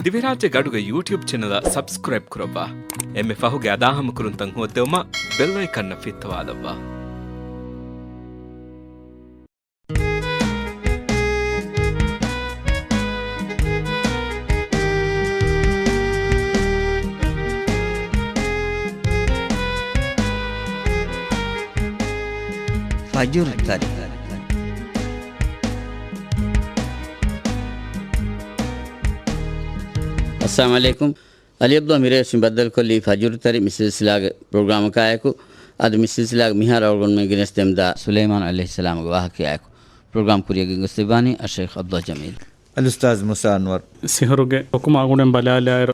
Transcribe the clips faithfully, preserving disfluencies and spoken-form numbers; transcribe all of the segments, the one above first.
ދިވެހިރާއްޖޭގެ އަޑުގެ ޔޫޓިއުބް ޗެނަލަށް ސަބްސްކްރައިބް ކުރައްވާ. އެންމެ ފަހުގެ އަދާހަމަކުރުންތައް ހޯއްދެވުމަށް ބެލް އައިކަންއަށް ފިއްތަވާލައްވާ. ފަޖުރު ތަރި. އައްސަލާމު ޢަލައިކުމް. އަލީ ޢަބްދުﷲ މިރޭ ވެސް މި ބައްދަލުކޮށްލީ ފަޖުރު ތަރި މި ސިލްސިލާގެ ޕްރޮގްރާމަކާއެކު. އަދި މި ސިލްސިލާގެ މިހާރު އަޅުގަނޑުމެން ގެނެސްދެމުންދާ ސުލައިމާނު ޢަލައިހިއްސަލާމުގެ ވާހަކަޔާއެކު. ޕްރޮގްރާމް ކުރިއަށް ގެންގޮސްދެއްވާނީ އައްޝައިޚް ޢަބްދުﷲ ޖަމީލް. އަލްއުސްތާޛް މޫސާ އަންވަރު. ސިހުރުގެ ޙުކުމާ އަޅުގަނޑުމެން ބަލާލާއިރު،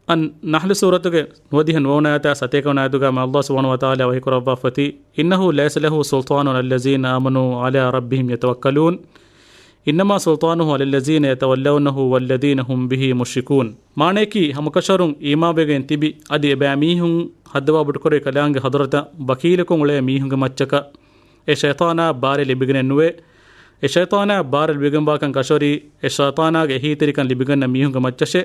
އަން ނަޙްލު ސޫރަތުގެ ނުވަދިހަ ނުވަވަނަ އާޔަތާ ސަތޭކަވަނަ އާޔަތުގަ މި ﷲ ސުބްޙާނަހޫ ވަތަޢާލާ ވަޙީ ކުރައްވާފަތި، إنه ليس له سلطان على الذين آمنوا وعلى ربهم يتوكلون إنما سلطانه على الذين يتولونه والذين هم به مشركون. މާނަޔަކީ، ހަމަކަށަވަރުން އީމާންވެގެން ތިބި، އަދި އެބައިމީހުން ހައްދަވާ ބޮޑުކުރެވި ކަލާނގެ ޙަޟްރަތަށް ވަކީލަކުން އުޅޭ މީހުންގެ މައްޗަކަށް އެ ޝައިޠާނާ ބާރެއް ލިބިގެނެއް ނުވޭ. އެ ޝައިޠާނާ ބާރެއް ލިބިގެންވާކަން ކަށަވަރީ، އެ ޝައިޠާނާގެ އެހީތެރިކަން ލިބިގަންނަ މީހުންގެ މައްޗަށޭ.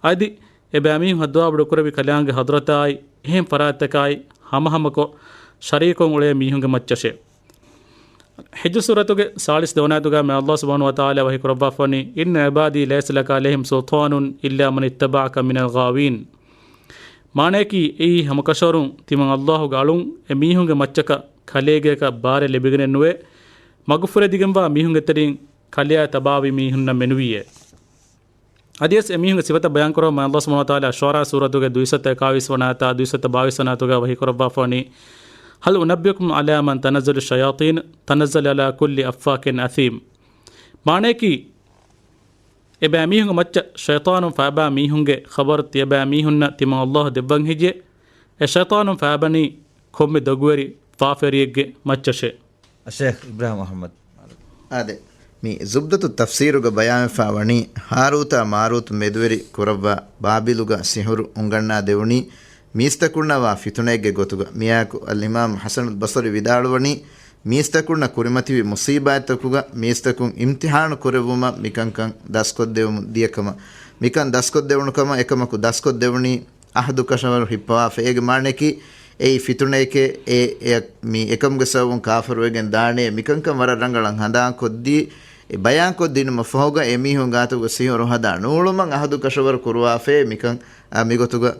އަދި އެބައިމީހުން ހައްދަވާ ބޮޑުކުރެވި ކަލާނގެ ޙަޟްރަތާއި، އެހެން ފަރާތްތަކާއި ހަމަހަމަކޮށް ޝަރީކުން އުޅޭ މީހުންގެ މައްޗަށޭ. ޙިޖްރު ސޫރަތުގެ ސާޅީސް ދެވަނަ އާޔަތުގަ މި ﷲ ސުބްޙާނަހޫ ވަތަޢާލާ ވަޙީ ކުރައްވާފަވަނީ، إن عبادي ليس لك عليهم سلطان إلا من اتبعك من الغاوين. މާނަޔަކީ، އެއީ ހަމަކަށަވަރުން ތިމަން ﷲގެ އަޅުން އެ މީހުންގެ މައްޗަކަށް ކަލޭގެއަކަށް ބާރެއް ލިބިގެނެއް ނުވޭ، މަގުފުރެދިގެންވާ މީހުންގެ ތެރެއިން ކަލެއާ ތަބާވި މީހުންނަށް މެނުވީއޭ. އަދިވެސް އެމީހުންގެ ސިފަތައް ބަޔާންކުރައްވަމުން ﷲ ސުބްޙާނަހޫ ވަތަޢާލާ ޝުޢަރާ ސޫރަތުގެ ދުއިސައްތަ އެކާވީސް ވަނަ އާޔަތާ ދުއިސައްތަ ބާވީސް ވަނަ އާޔަތުގަ ވަޙީ ކުރައްވާފަވަނީ، هل أنبئكم على من تنزل الشياطين تنزل على كل أفاك أثيم. މާނަޔަކީ، އެބައިމީހުންގެ މައްޗަށް ޝައިޠާނުން ފައިބާ މީހުންގެ ޚަބަރު ތިޔަބައިމީހުންނަށް ތިމަން ﷲ ދެއްވަން ހެއްޔޭ؟ އެ ޝައިޠާނުން ފައިބަނީ ކޮންމެ ދޮގުވެރި ފާފަވެރިއެއްގެ މައްޗަށޭ. އައްޝައިޚް އިބްރާހިމް އަޙްމަދު. އާދެ، މި ޒުބްދަތު ތަފްސީރުގަ ބަޔާންވެފަ ވަނީ، ހާރޫތާ މާރޫތު މެދުވެރި ކުރައްވާ ބާބިލުގަ ސިހުރު އުނގަންނާ ދެވުނީ މީސްތަކުންނަށް ވާ ފިތުނައެއްގެ ގޮތުގަ. މިއާއެކު އަލްއިމާމް ޙަސަނުލް ބަޞްރީ ވިދާޅުވަނީ، މީސްތަކުންނަށް ކުރިމަތިވި މުޞީބާތްތަކުގަ މީސްތަކުން އިމްތިޙާނު ކުރެއްވުމަށް މިކަންކަން ދަސްކޮށްދެވުމުން ދިޔަކަމަށް، މިކަން ދަސްކޮށްދެވުނު ކަމަށް އެކަމަކު ދަސްކޮށްދެވުނީ އަހުދު ކަށަވަރު ހިއްޕަވާފަ. އޭގެ މާނަޔަކީ، އެއީ ފިތުނައެކޭ، އެ، އެއަށް މި އެކަމުގެ ސަބަބުން ކާފަރުވެގެން ދާނޭ، މިކަންކަން ވަރަށް ރަނގަޅަށް ހަނދާންކޮށްދީ، އެ ބަޔާންކޮށްދިނުމަށް ފަހުގަ އެމީހުން ގާތުގަ ސިހުރު ހަދާ ނޫޅުމަށް އަހުދު ކަށަވަރު ކުރުވާފައޭ މިކަން، އާ، މިގޮތުގަ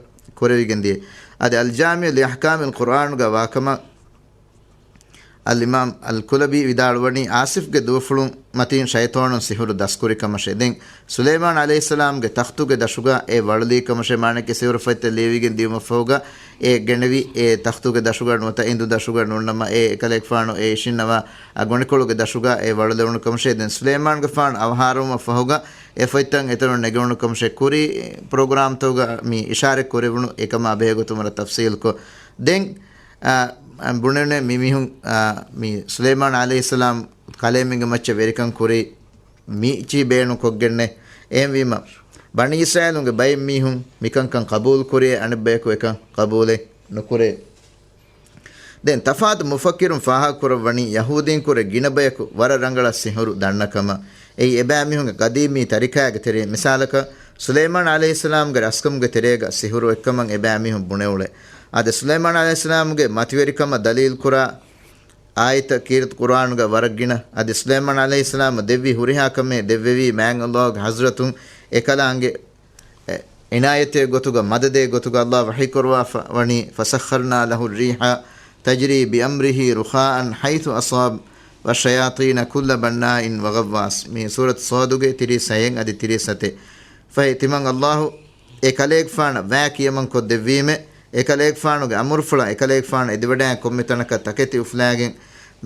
ކުރެވިގެން ދިޔަ. އަދި އަލްޖާމިޢު ލިއަޙްކާމިލް ޤުރްއާނުގަ ވާކަމަށް އަލްއިމާމް އަލްކުލަބީ ވިދާޅުވަނީ، އާސިފްގެ ދުވަފުޅުން މަތީން ޝައިޠާނުން ސިހުރު ދަސްކުރި ކަމަށޭ. ދެން ސުލައިމާން ޢަލައިހިއްސަލާމްގެ ތަޚްތުގެ ދަށުގަ އެ ވަޅުލީ ކަމަށޭ، މާނައަކީ ސިހުރު ފޮތްތައް ލިޔެވިގެން ދިޔުމަށްފަހުގަ އެ ގެނެވި އެ ތަޚްތުގެ ދަށުގަ ނުވަތަ އިނދު ދަށުގަ ނޫންނަމަ، އެ އެކަލޭގެފާނު އެ އިށީންނަވާ އަ ގޮނޑިކޮޅުގެ ދަށުގަ އެ ވަޅުލެވުނު ކަމަށޭ. ދެން ސުލައިމާންގެފާނު އަވަހާރަވުމަށްފަހުގަ އެ ފޮތްތައް އެތަނުން ނެގެވުނު ކަމަށޭ. ކުރީ ޕްރޮގްރާމްތަކުގަ މި އިޝާރަތް ކުރެވުނު އެކަމާ ބެހޭގޮތުން ވަރަށް ތަފްސީލްކޮށް. ދެން އާ، ބުނެވުނޭ މި މީހުން، އާ، މި ސުލައިމާން ޢަލައިހިއްސަލާމް ކަލޭމެންގެ މައްޗަށް ވެރިކަން ކުރީ މި އެއްޗިހި ބޭނުން ކޮށްގެންނޭ. އެހެންވީމަ، ބަނީ އިސްރާއީލުންގެ ބައެއް މީހުން މިކަންކަން ޤަބޫލު ކުރިއޭ، އަނެއް ބަޔަކު އެކަން ޤަބޫލެއް ނުކުރޭ. ދެން ތަފާތު މުފައްކިރުން ފާހަގަކުރައްވަނީ، ޔަހޫދީން ކުރެ ގިނަ ބަޔަކު ވަރަށް ރަނގަޅަށް ސިހުރު ދަންނަ ކަމަށް. އެއީ އެބައިމީހުންގެ ޤަދީމީ ތަރިކާގެ ތެރެއިން. މިސާލަކަށް، ސުލައިމާން ޢަލައިހިއްސަލާމްގެ ރަސްކަމުގެ ތެރޭގަ ސިހުރު އޮތްކަމަށް އެބައިމީހުން ބުނެއުޅޭ. އާދެ، ސުލައިމާން ޢަލައިހިއްސަލާމްގެ މަތިވެރިކަމަށް ދަލީލުކުރާ އާޔަތްތައް ކީރިތި ޤުރްއާނުގަ ވަރަށް ގިނަ. އަދި ސުލައިމާން ޢަލައިހިއްސަލާމަށް ދެއްވި ހުރިހާ ކަމެއް ދެއްވެވީ މާތް ﷲގެ ޙަޟްރަތުން އެކަލާނގެ، އެ، އިނާޔަތެއް ގޮތުގަ، މަދަދެއް ގޮތުގަ ﷲ ވަޙީ ކުރުވާފަ ވަނީ، فسخرنا له الريح تجري بأمره رخاء حيث أصاب والشياطين كل بناء وغواص. މި ސޫރަތު ޞާދުގެ ތިރީސް ހައެއް އަދި ތިރީސް ސަތެއް. ފަހެ ތިމަން ﷲ އެ ކަލޭގެފާނަށް ވައި ކިޔަމަން ކޮށްދެއްވީމެ، އެ ކަލޭގެފާނުގެ އަމުރުފުޅަށް އެ ކަލޭގެފާނު އެދިވަޑައި ކޮންމެ ތަނަކަށް ތަކެތި އުފުލާގެން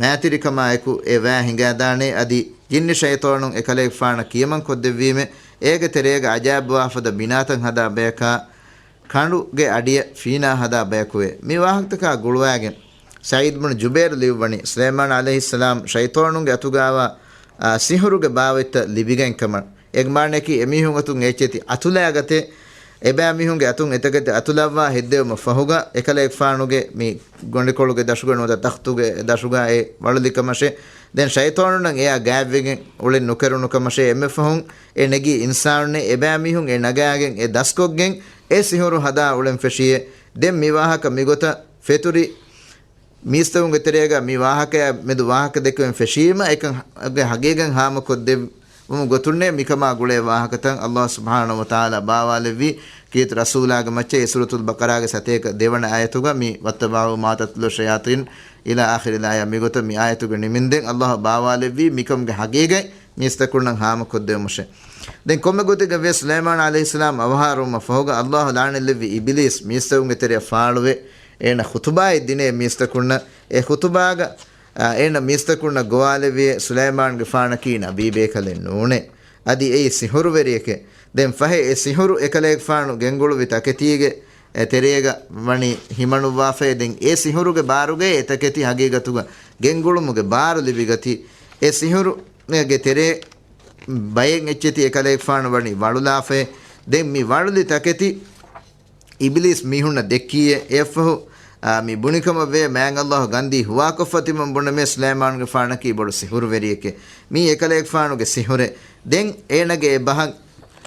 މައިތިރިކަމާއެކު އެ ވައި ހިނގާދާނެ. އަދި ޖިންނި ޝައިޠާނުން އެ ކަލޭގެފާނަށް ކިޔަމަން ކޮށްދެއްވީމެ، އޭގެ ތެރޭގަ އަޖާއިބުވާފަދަ ބިނާތައް ހަދާ ބަޔަކާ، ކަނޑުގެ އަޑިއަށް ފީނާ ހަދާ ބަޔަކުވޭ. މި ވާހަކަތަކާ ގުޅުވާގެން ސަޢީދު ބުނު ޖުބައިރު ލިޔުއްވަނީ، ސުލައިމާން ޢަލައިހިއްސަލާމް ޝައިޠާނުންގެ އަތުގައިވާ، އާ، ސިހުރުގެ ބާވަތްތައް ލިބިގެން ކަމަށް. އޭގެ މާނައަކީ އެމީހުން އަތުން އެއްޗެތި އަތުލައިގަތޭ، އެބައިމީހުންގެ އަތުން އެތަކެތި އަތުލައްވާ ހެއްދެވުމަށް ފަހުގަ، އެކަލޭގެފާނުގެ މި ގޮނޑިކޮޅުގެ ދަށުގަ ނުވަތަ ތަޚްތުގެ ދަށުގަ އެ ވަޅުލި ކަމަށޭ. ދެން ޝައިޠާނުންނަށް އެއާ ގާތްވެގެން އުޅެން ނުކެރުނު ކަމަށޭ އެންމެ ފަހުން އެ ނެގީ އިންސާނުންނޭ އެބައިމީހުން އެ ނަގާގެން އެ ދަސްކޮށްގެން އެ ސިހުރު ހަދާ އުޅެން ފެށިއޭ. ދެން މި ވާހަކަ މިގޮތަށް ފެތުރި މީސްތަކުންގެ ތެރޭގަ މި ވާހަކަޔާ މެދު ވާހަކަ ދެކެވެން ފެށީމަ އެކަން ހަގީގަތް ހާމަކޮށްދެއްވުމުގެ ގޮތުންނޭ މިކަމާ ގުޅޭ ވާހަކަތައް. ﷲ ސުބްޙާނަހޫ ވަތަޢާލާ ބާވާލެއްވީ ކީރިތި ރަސޫލާގެ މައްޗަށް އެ ސޫރަތުލް ބަޤަރާގެ ސަތޭކަ ދެވަނަ އާޔަތުގަ މި "وَاتَّبَعُوا مَا تَتْلُو الشَّيَاطِينُ إِلَىٰ آخِرِ الْآيَةِ" މިގޮތަށް މި އާޔަތުގެ ނިމިންދެން ﷲ ބާވާލެއްވީ މިކަމުގެ ހަގީގަތް މީސްތަކުންނަށް ހާމަކޮށްދެވުމަށޭ. ދެން ކޮންމެ ގޮތެއްގަ ވިޔަސް ސުލައިމާން ޢަލައިހިއްސަލާމް އަވަހާރަވުމަށް ފަހުގަ ﷲ ލަޢުނަތްލެއްވި އިބިލީސް މީސްތަކުންގެ ތެރެއަށް ފާޅުވެ، އޭނަ ޚުތުބާއެއް ދިނޭ މީސްތަކުންނަށް. އެ ޚުތުބާގަ، އާ، އޭނަ މީސްތަކުންނަށް ގޮވާލެއްވި ސުލައިމާންގެފާނަކީ ނަބީ ބޭކަލެއް ނޫނޭ. އަދި އެއީ ސިހުރުވެރިއެކޭ. ދެން ފަހެ އެ ސިހުރު އެކަލޭގެފާނު ގެންގުޅުވި ތަކެތީގެ އެ ތެރޭގަ ވަނީ ހިމަނުއްވާފައި. ދެން އެ ސިހުރުގެ ބާރުގައި އެ ތަކެތި ހަގީގަތުގަ ގެންގުޅުމުގެ ބާރު ލިބިގަތީ. އެ ސިހުރުގެ ތެރޭ ބައެއް އެއްޗެތި އެކަލޭގެފާނު ވަނީ ވަޅުލާފައި. ދެން މި ވަޅުލި ތަކެތި އިބިލީސް މީހުންނަށް ދެއްކީއޭ. އެއަށްފަހު، އާ، މި ބުނިކަމަށް ވޭ މާތް ﷲ ގަންދީ ހުވާކޮށްފަ ތިމަން ބުނެމޭ ސުލައިމާންގެފާނަކީ ބޮޑު ސިހުރުވެރިއެކޭ. މީ އެކަލޭގެފާނުގެ ސިހުރޭ. ދެން އޭނަގެ އެ ބަހަށް،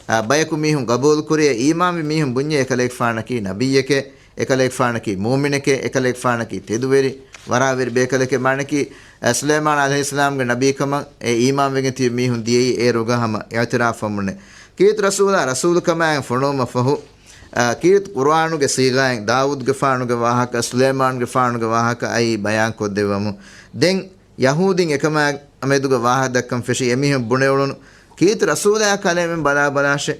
އާ، ބަޔަކު މީހުން ގަބޫލުކުރިއޭ. އީމާންވި މީހުން ބުންޏޭ އެކަލޭގެފާނަކީ ނަބިއްޔެކޭ، އެކަލޭގެފާނަކީ މުއުމިނެކޭ، އެކަލޭގެފާނަކީ ތެދުވެރި، ވަރާވެރި ބޭކަލެކޭ. މާނަކީ، އަ، ސުލައިމާން ޢަލައިހިއްސަލާމްގެ ނަބީކަމަށް އެ އީމާންވެގެން ތިބި މީހުން ދިޔައީ އޭރުގަ ހަމަ އިޢުތިރާފް ވަމުންނޭ. ކީރިތި ރަސޫލާ ރަސޫލުކަމާއިން ފޮނުވުމަށް ފަހު، އަ، ކީރިތި ޤުރުއާނުގެ ސީޣާއިން ދާވޫދުގެފާނުގެ ވާހަކަ، ސުލައިމާންގެފާނުގެ ވާހަކަ އައީ ބަޔާން ކޮށްދެއްވަމުން. ދެން ޔަހޫދީން އެކަމާ މެދުގަ ވާހަކަ ދައްކަން ފެށި އެމީހުން ބުނެއުޅުނު ކީރިތި ރަސޫލާ ކަލޭމެން ބަލާ ބަލާށޭ.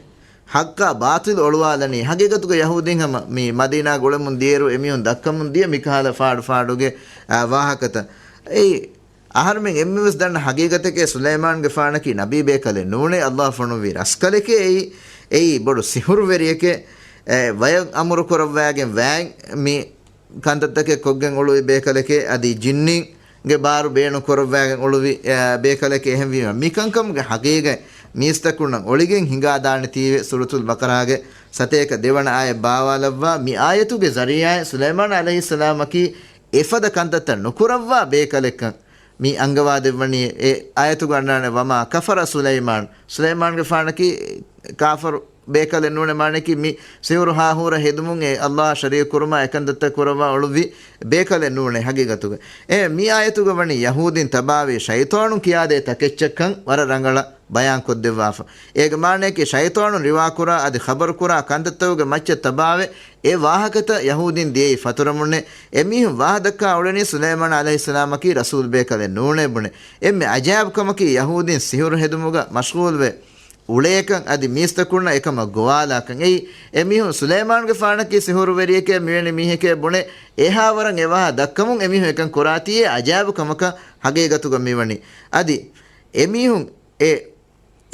ޙައްޤާ ބާޠިލު އޮޅުވާލަނީ. ހަގީގަތުގަ ޔަހޫދީން ހަމަ މި މަދީނާ ގުޅެމުން ދިޔައިރު އެމީހުން ދައްކަމުން ދިޔަ މިކަހަލަ ފާޑު ފާޑުގެ، އާ، ވާހަކަތައް. އެއީ، އަހަރުމެން އެންމެވެސް ދަންނަ ހަގީގަތެކޭ ސުލައިމާންގެފާނަކީ ނަބީ ބޭކަލެއް ނޫނޭ، ﷲ ފޮނުއްވި ރަސްކަލެކޭ. އެއީ، އެއީ ބޮޑު ސިހުރުވެރިއެކޭ. އެ، ވަޔަށް އަމުރު ކުރައްވާގެން ވާން މި ކަންތައްތަކެއް ކޮށްގެން އުޅުވި ބޭކަލެކޭ، އަދި ޖިންނީންގެ ބާރު ބޭނުން ކުރައްވާގެން އުޅުވި، އެ، ބޭކަލެކޭ. އެހެންވީމަ، މިކަންކަމުގެ ހަގީގަތް މީސްތަކުންނަށް އޮޅިގެން ހިނގާދާނެތީވެ، ސޫރަތުލް ބަޤަރާގެ ސަތޭކަ ދެވަނަ އާޔަތް ބާވާލައްވާ މި އާޔަތުގެ ޒަރީޢާއިން ސުލައިމާން ޢަލައިހިއްސަލާމަކީ އެފަދަ ކަންތައްތައް ނުކުރައްވާ ބޭކަލެއްކަން މި އަންގަވާ ދެއްވަނީ. އެ އާޔަތުގަ އަންނާނެ، "وَمَا كَفَرَ سُلَيْمَانُ." ސުލައިމާންގެފާނަކީ ކާފަރު ބޭކަލެއް ނޫނޭ، މާނައަކީ މި ސިހުރު ހާހޫރަ ހެދުމުން އެ ﷲ ޝަރީކު ކުރުމާ އެކަންތައްތައް ކުރައްވާ އުޅުއްވި ބޭކަލެއް ނޫނޭ ހަގީގަތުގަ. އެ މި އާޔަތުގަ ވަނީ ޔަހޫދީން ތަބާވީ ޝައިޠާނުން ކިޔާދޭ ތަކެއްޗަށްކަން ވަރަށް ރަނގަޅަށް ބަޔާން ކޮށްދެއްވާފަ. އޭގެ މާނައަކީ ޝައިޠާނުން ރިވާކުރާ އަދި ޚަބަރުކުރާ ކަންތައްތަކުގެ މައްޗަށް ތަބާވެ، އެ ވާހަކަތައް ޔަހޫދީން ދިޔައީ ފަތުރަމުންނޭ. އެމީހުން ވާހަކަ ދައްކާ އުޅެނީ ސުލައިމާން ޢަލައިހިއްސަލާމަކީ ރަސޫލް ބޭކަލެއް ނޫނޭ ބުނެ. އެންމެ އަޖާއިބު ކަމަކީ ޔަހޫދީން ސިހުރު ހެދުމުގަ މަޝްޣޫލްވެ އުޅޭކަން އަދި މީސްތަކުންނަށް އެކަމަށް ގޮވާލާކަން. އެއީ، އެމީހުން ސުލައިމާންގެފާނަކީ ސިހުރުވެރިއެކޭ މިވެނި މީހެކޭ ބުނެ، އެހާ ވަރަށް އެ ވާހަކަ ދައްކަމުން އެމީހުން އެކަން ކުރާތީއޭ އަޖާއިބު ކަމަކަށް ހަގީގަތުގަ މިވަނީ. އަދި އެމީހުން އެ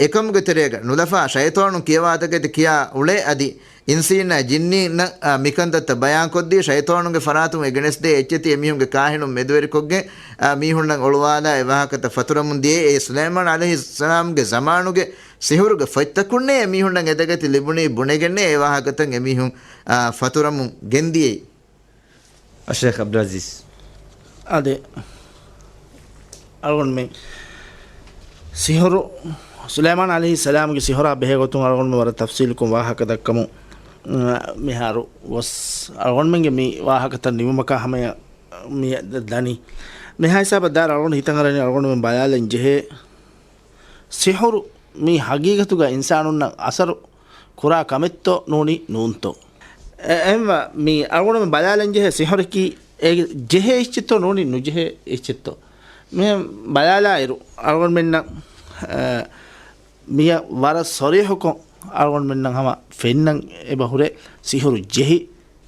އެކަމުގެ ތެރޭގަ ނުލަފާ ޝައިޠާނުން ކިޔަވާ ތަކެތި ކިޔާ އުޅޭ އަދި އިންސީންނާ ޖިންނީންނަށް، އާ، މިކަންތައްތައް ބަޔާންކޮށްދީ، ޝައިޠާނުންގެ ފަރާތުން އެ ގެނެސްދޭ އެއްޗެތި އެމީހުންގެ ކާހިނުން މެދުވެރިކޮށްގެން، އާ، މީހުންނަށް އޮޅުވާލާ އެ ވާހަކަތައް ފަތުރަމުން ދިޔައީ. އެ ސުލައިމާން ޢަލައިހިއްސަލާމްގެ ޒަމާނުގެ ސިހުރުގެ ފޮތްތަކުންނޭ އެމީހުންނަށް އެ ތަކެތި ލިބުނީ ބުނެގެންނޭ އެ ވާހަކަތައް އެމީހުން، އާ، ފަތުރަމުން ގެންދިޔައީ. އައްޝޭޚް ޢަބްދުލް ޢަޒީޒް. އާދެ، އަޅުގަނޑުމެން ސިހުރު، ސުލައިމާން ޢަލައިހިއްސަލާމްގެ ސިހުރާ ބެހޭގޮތުން އަޅުގަނޑުމެން ވަރަށް ތަފްސީލުކޮށް ވާހަކަ ދައްކަމުން، މިހާރު ގޮސް އަޅުގަނޑުމެންގެ މި ވާހަކަތައް ނިމުމަކާ ހަމަޔަށް މި ދަނީ. މިހާ ހިސާބަށް ދާއިރު އަޅުގަނޑު ހިތަށް އަރަނީ އަޅުގަނޑުމެން ބަލާލަން ޖެހޭ ސިހުރު މީ ހަގީގަތުގަ އިންސާނުންނަށް އަސަރު ކުރާ ކަމެއްތޯ ނޫނީ ނޫންތޯ؟ އެ-، އެހެންވެ، މީ އަޅުގަނޑުމެން ބަލާލަން ޖެހޭ ސިހުރަކީ އޭގެ ޖެހޭ އެއްޗެއްތޯ ނޫނީ ނުޖެހޭ އެއްޗެއްތޯ؟ މިހެން ބަލާލާއިރު، އަޅުގަނޑުމެންނަށް، އެ، މިޔަށް ވަރަށް ސޮރީހުކޮށް އަޅުގަނޑުމެންނަށް ހަމަ ފެންނަން އެބަ ހުރޭ ސިހުރު ޖެހި،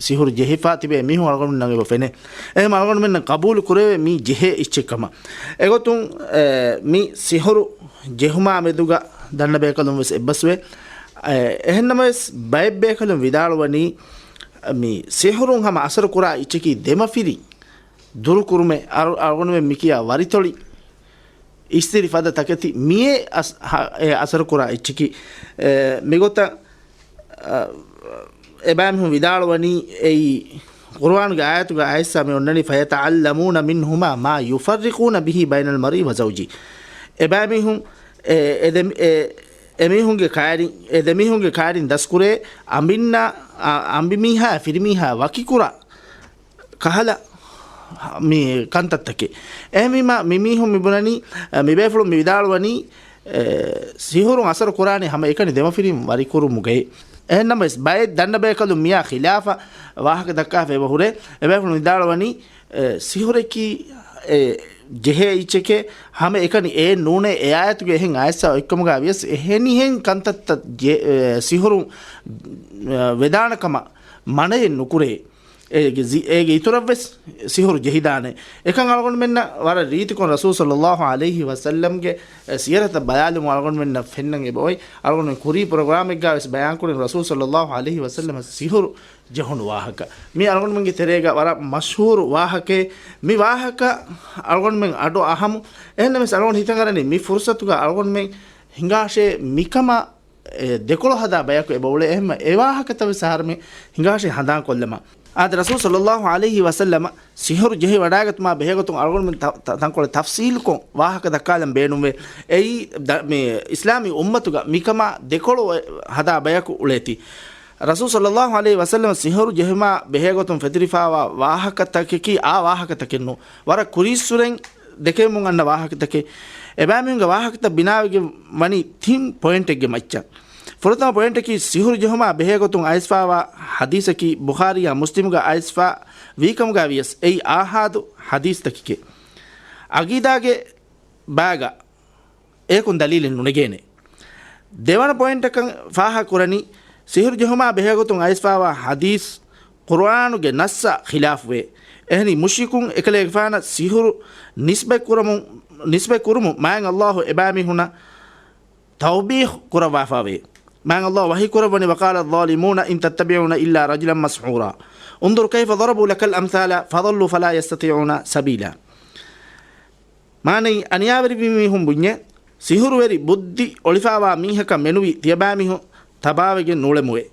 ސިހުރު ޖެހިފާ ތިބޭ މީހުން އަޅުގަނޑުމެންނަށް އެބަ ފެނޭ. އެހެން އަޅުގަނޑުމެންނަށް ޤަބޫލު ކުރެވޭ މީ ޖެހޭ އެއްޗެއް ކަމަށް. އެގޮތުން، އެ، މި ސިހުރު ޖެހުމާ މެދުގަ ދަންނަ ބޭކަލުން ވެސް އެއްބަސްވޭ. އެ، އެހެންނަމަވެސް، ބައެއް ބޭކަލުން ވިދާޅުވަނީ، މި ސިހުރުން ހަމަ އަސަރު ކުރާ އެއްޗަކީ ދެމަފިރިން ދުރުކުރުމޭ. އަޅު-، އަޅުގަނޑުމެން މިކިޔާ ވަރިތޮޅި އިސްތިރި ފަދަ ތަކެތި މިއޭ އަސް-، ހަ-، އެ އަސަރު ކުރާ އެއްޗަކީ. އެ، މިގޮތަށް، އަ، އެބައިމީހުން ވިދާޅުވަނީ އެއީ ޤުރުއާނުގެ އާޔަތުގަ އައިސްފަ މި އޮންނަނީ، فَيَتَعَلَّمُونَ مِنْهُمَا مَا يُفَرِّقُونَ بِهِ بَيْنَ الْمَرْءِ وَزَوْجِهِ. އެބައިމީހުން، އެ، އެ ދެ-، އެ، އެމީހުންގެ ކައިރިން، އެ ދެމީހުންގެ ކައިރިން ދަސްކުރޭ، އަނބިންނާ، އަ، އަނބިމީހާ ފިރިމީހާ ވަކިކުރާ ކަހަލަ މި ކަންތައްތަކެއް. އެހެންވީމާ، މިމީހުން މިބުނަނީ، އަ، މިބޭފުޅުން މިވިދާޅުވަނީ، އެ، ސިހުރުން އަސަރު ކުރާނީ ހަމަ އެކަނި ދެމަފިރިން ވަރިކުރުމުގައި. އެހެންނަމަވެސް، ބައެއް ދަންނަބޭކަލުން މިއާ ޚިލާފަށް ވާހަކަ ދައްކާފަ އެބަ ހުރޭ. އެބޭފުޅުން ވިދާޅުވަނީ، އެ، ސިހުރަކީ، އެ، ޖެހޭ އެއްޗެކޭ، ހަމަ އެކަނި އެއެއް ނޫނޭ، އެ އާޔަތުގެ އެހެން އައިސްފަ އޮތްކަމުގަ ވިޔަސް، އެހެނިހެން ކަންތައްތައް ޖެ-، އެ، ސިހުރުން، އެ، ވެދާނެ ކަމަށް މަނައެއް ނުކުރޭ. އޭގެ ޒި-، އޭގެ އިތުރަށްވެސް ސިހުރު ޖެހިދާނެ. އެކަން އަޅުގަނޑުމެންނަށް ވަރަށް ރީތިކޮށް ރަސޫލު ޞައްލައްލާހު ޢަލައިހި ވަސައްލަމްގެ، އެ، ސިޔަރަތަށް ބަލާލުމުން އަޅުގަނޑުމެންނަށް ފެންނަން އެބައޮތް. އަޅުގަނޑުމެން ކުރީ ޕްރޮގްރާމެއްގަ ވެސް ބަޔާންކުރިން ރަސޫލު ޞައްލައްލާހު ޢަލައިހި ވަސައްލަމަށް ސިހުރު ޖެހުނު ވާހަކަ. މީ އަޅުގަނޑުމެންގެ ތެރޭގަ ވަރަށް މަޝްހޫރު ވާހަކައެއް. މި ވާހަކަ އަޅުގަނޑުމެން އަޑު އަހަމު. އެހެންނަމަވެސް އަޅުގަނޑު ހިތަށް އަރަނީ މި ފުރުސަތުގަ އަޅުގަނޑުމެން ހިނގާށޭ މިކަމަށް، އެ، ދެކޮޅު ހަދާ ބަޔަކު އެބަ އުޅޭ. އެހެންމަ އެ ވާހަކަތައް ވެސް އަހަރެމެން ހިނގާށޭ ހަނދާން ކޮށްލަމާ. އާދެ، ރަސޫލު ޞައްލައްލާހު ޢަލައިހި ވަސައްލަމަ ސިހުރު ޖެހި ވަޑާގަތުމާ ބެހޭގޮތުން އަޅުގަނޑުމެން ތަ-، ތަ-، ތަންކޮޅެއް ތަފްސީލުކޮށް ވާހަކަ ދައްކާލަން ބޭނުންވޭ. އެއީ ދަ-، މި އިސްލާމީ އުއްމަތުގަ މިކަމާ ދެކޮޅު ހަދާ ބަޔަކު އުޅޭތީ. ރަސޫލު ޞައްލައްލާހު ޢަލައިހި ވަސައްލަމަ ސިހުރު ޖެހުމާ ބެހޭގޮތުން ފެތުރިފާވާ ވާހަކަތަކަކީ އާ ވާހަކަތަކެއް ނޫން. ވަރަށް ކުރީއްސުރެން ދެކެވެމުން އަންނަ ވާހަކަތަކެއް. އެބައިމީހުންގެ ވާހަކަތައް ބިނާވެގެން ވަނީ ތިން ޕޮއިންޓެއްގެ މައްޗަށް. ފުރަތަމަ ޕޮއިންޓަކީ ސިހުރު ޖެހުމާ ބެހޭގޮތުން އައިސްފާވާ ޙަދީޘަކީ ބުޚާރީއާ މުސްލިމުގަ އައިސްފާ ވީކަމުގަ ވިޔަސް އެއީ އާޙާދު ޙަދީޘްތަކެކޭ. ޢަޤީދާގެ ބާގަ އޭކުން ދަލީލެއް ނުނެގޭނެ. ދެވަނަ ޕޮއިންޓަކަށް ފާހަގަކުރަނީ، ސިހުރު ޖެހުމާ ބެހޭގޮތުން އައިސްފާވާ ޙަދީޘް ޤުރުއާނުގެ ނައްސަށް ޚިލާފުވޭ. އެހެނީ މުޝްރިކުން އެކަލޭގެފާނަށް ސިހުރު ނިސްބަތް ކުރަމުން، ނިސްބަތް ކުރުމުން މާތް ﷲ އެބައިމީހުނަށް ތައުބީހު ކުރައްވާފަވޭ. މާތް ﷲ ވަޙީ ކުރައްވަނީ، وَقَالَ الظَّالِمُونَ إِن تَتَّبِعُونَ إِلَّا رَجُلًا مَسْحُورًا. انظُرْ كَيْفَ ضَرَبُوا لَكَ الْأَمْثَالَ فَضَلُّوا فَلَا يَسْتَطِيعُونَ سَبِيلًا. މާނައީ، އަނިޔާވެރި މީހުން ބުންޏޭ، ސިހުރުވެރި ބުއްދި އޮޅިފާވާ މީހަކަށް މެނުވީ ތިޔަބައިމީހުން ތަބާވެގެން ނޫޅެމުވޭ.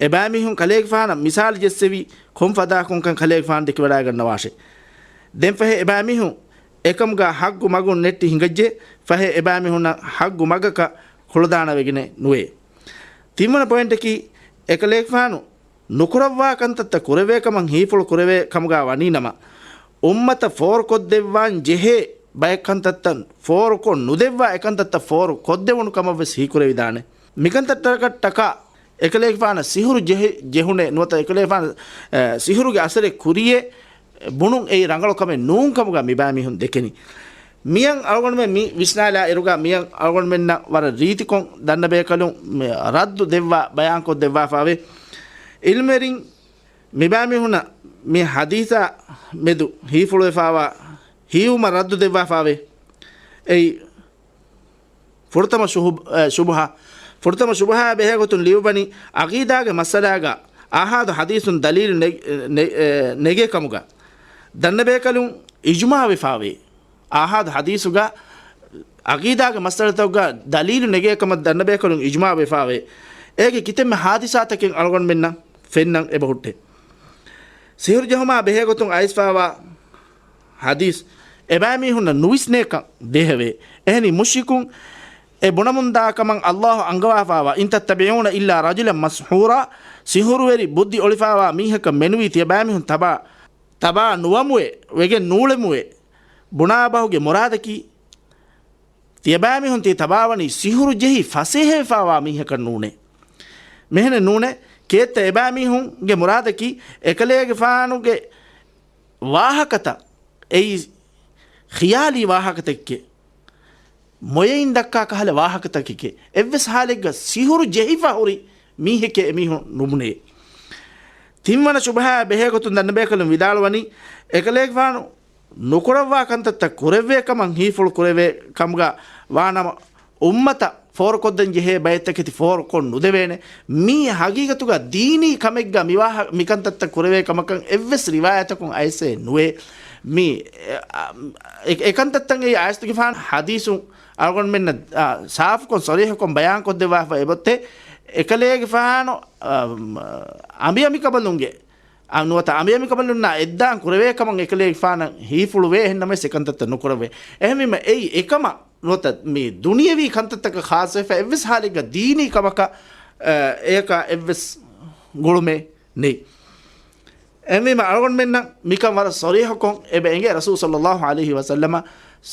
އެބައިމީހުން ކަލޭގެފާނަށް މިސާލު ޖެއްސެވީ ކޮން ފަދައަކުންކަން ކަލޭގެފާނު ދެކިވަޑައިގަންނަވާށޭ. ދެން ފަހެ އެބައިމީހުން އެކަމުގަ ޙައްޤު މަގުން ނެއްޓި ހިނގައްޖެ، ފަހެ އެބައިމީހުންނަށް ޙައްޤު މަގަކަށް ކުޅަދާނަވެގެނެއް ނުވޭ. ތިންވަނަ ޕޮއިންޓަކީ، އެކަލޭގެފާނު ނުކުރައްވާ ކަންތައްތައް ކުރެވޭ ކަމަށް ހީފުޅު ކުރެވޭ ކަމުގަ ވަނީނަމަ، އުއްމަތަށް ފޯރުކޮށްދެއްވާން ޖެހޭ ބައެއް ކަންތައްތައް ފޯރުކޮށް ނުދެއްވާ އެކަންތައްތައް ފޯރު ކޮށްދެވުނު ކަމަށް ވެސް ހީކުރެވިދާނެ. މިކަންތައްތަކަށްޓަކާ އެކަލޭގެފާނަށް ސިހުރު ޖެހި-، ޖެހުނޭ ނުވަތަ އެކަލޭގެފާނަށް، އެ، ސިހުރުގެ އަސަރެއް ކުރިޔޭ ބުނުން އެއީ ރަނގަޅު ކަމެއް ނޫން ކަމުގަ މިބައިމީހުން ދެކެނީ. މިޔަން އަޅުގަނޑުމެން މި ވިސްނާލާ އިރުގަ މިޔަން އަޅުގަނޑުމެންނަށް ވަރަށް ރީތިކޮށް ދަންނަބޭކަލުން މި ރައްދު ދެއްވާ ބަޔާންކޮށް ދެއްވާފާވޭ. އިލްމުވެރިން މިބައިމީހުނަށް މި ޙަދީޘާ މެދު ހީފުޅުވެފާވާ ހީވުމަށް ރައްދު ދެއްވާފާވޭ. އެއީ ފުރަތަމަ ޝުހު-، އެ، ޝުބުހާ. ފުރަތަމަ ޝުބުހާއާ ބެހޭގޮތުން ލިޔުއްވަނީ، ޢަޤީދާގެ މައްސަލާގަ އާޙާދު ޙަދީޘުން ދަލީލު ނެ-، ނެ-، އެ، ނެގޭ ކަމުގަ ދަންނަބޭކަލުން އިޖުމާޢުވެފާވޭ. އާޙާދު ޙަދީޘުގަ ޢަޤީދާގެ މައްސަލަތަކުގަ ދަލީލު ނެގޭ ކަމަށް ދަންނަބޭކަލުން އިޖުމާޢުވެފާވޭ. އޭގެ ކިތަންމެ ޙާދިސާތަކެއް އަޅުގަނޑުމެންނަށް ފެންނަން އެބަހުއްޓޭ. ސިހުރު ޖެހުމާ ބެހޭގޮތުން އައިސްފާވާ ޙަދީޘް އެބައިމީހުންނަށް ނުވިސްނޭކަން ދޭހަވޭ. އެހެނީ މުޝްރިކުން އެ ބުނަމުންދާ ކަމަށް ﷲ އަންގަވާފާވާ، إِن تَتَّبِعُونَ إِلَّا رَجُلًا مَسْحُورًا، ސިހުރުވެރި ބުއްދި އޮޅިފާވާ މީހަކަށް މެނުވީ ތިޔަބައިމީހުން ތަބާ، ތަބާ ނުވަމުވެ، ވެގެން ނޫޅެމުވެ. ބުނާ ބަހުގެ މުރާދަކީ، ތިޔަބައިމީހުން ތި ތަބާވަނީ ސިހުރު ޖެހި ފަސޭހަވެފާވާ މީހަކަށް ނޫނޭ. މެހެނެއް ނޫނޭ. ކޭއްތަ އެބައިމީހުންގެ މުރާދަކީ އެކަލޭގެފާނުގެ ވާހަކަތައް އެއީ ޚިޔާލީ ވާހަކަތަކެކޭ. މޮޔައިން ދައްކާ ކަހަލަ ވާހަކަތަކެކޭ. އެއްވެސް ޙާލެއްގަ ސިހުރު ޖެހިފަ ހުރި މީހެކޭ އެމީހުން ނުބުނޭ. ތިންވަނަ ޝުބުހާއާ ބެހޭގޮތުން ދަންނަބޭކަލުން ވިދާޅުވަނީ، އެކަލޭގެފާނު ނުކުރައްވާ ކަންތައްތައް ކުރެއްވޭ ކަމަށް ހީފުޅު ކުރެވޭ ކަމުގަ ވާނަމަ، އުއްމަތަށް ފޯރުކޮށްދޭން ޖެހޭ ބައެއްތަކެތި ފޯރުކޮށް ނުދެވޭނެ. މީ ހަގީގަތުގަ ދީނީ ކަމެއްގަ މިވާހަ-، މިކަންތައްތައް ކުރެވޭ ކަމަކަށް އެއްވެސް ރިވާޔަތަކުން އައިސޭ ނުވޭ. މީ، އެ، އެ، އެކަންތައްތައް އެއީ އާޔަތުގެފާނު ޙަދީޘުން އަޅުގަނޑުމެންނަށް، އާ، ސާފުކޮށް، ޞަރީޙުކޮށް ބަޔާންކޮށްދެއްވާފަ އެބައޮތޭ، އެކަލޭގެފާނު، އާ، އަނބިއަނބިކަނބަލުންގެ އަ، ނުވަތަ އަނބިޔަމިކަމަލުންނާ އެއްދާން ކުރެވޭ ކަމަށް އެކަލޭގެފާނަށް ހީފުޅުވޭ، އެހެންނަމަވެސް އެކަންތައްތައް ނުކުރެވޭ. އެހެންވީމަ އެއީ އެކަމަށް ނުވަތަ މި ދުނިޔަވީ ކަންތައްތަކަށް ޚާއްޞަވެފަ އެއްވެސް ހާލެއްގަ ދީނީ ކަމަކަށް، އަ، އެޔަކަށް އެއްވެސް ގުޅުމެއް ނެތް. އެހެންވީމަ އަޅުގަނޑުމެންނަށް މިކަން ވަރަށް ޞަރީޙަކޮށް އެބަ އެނގޭ، ރަސޫލު ޞައްލައްލާހު ޢަލައިހި ވަސައްލަމަ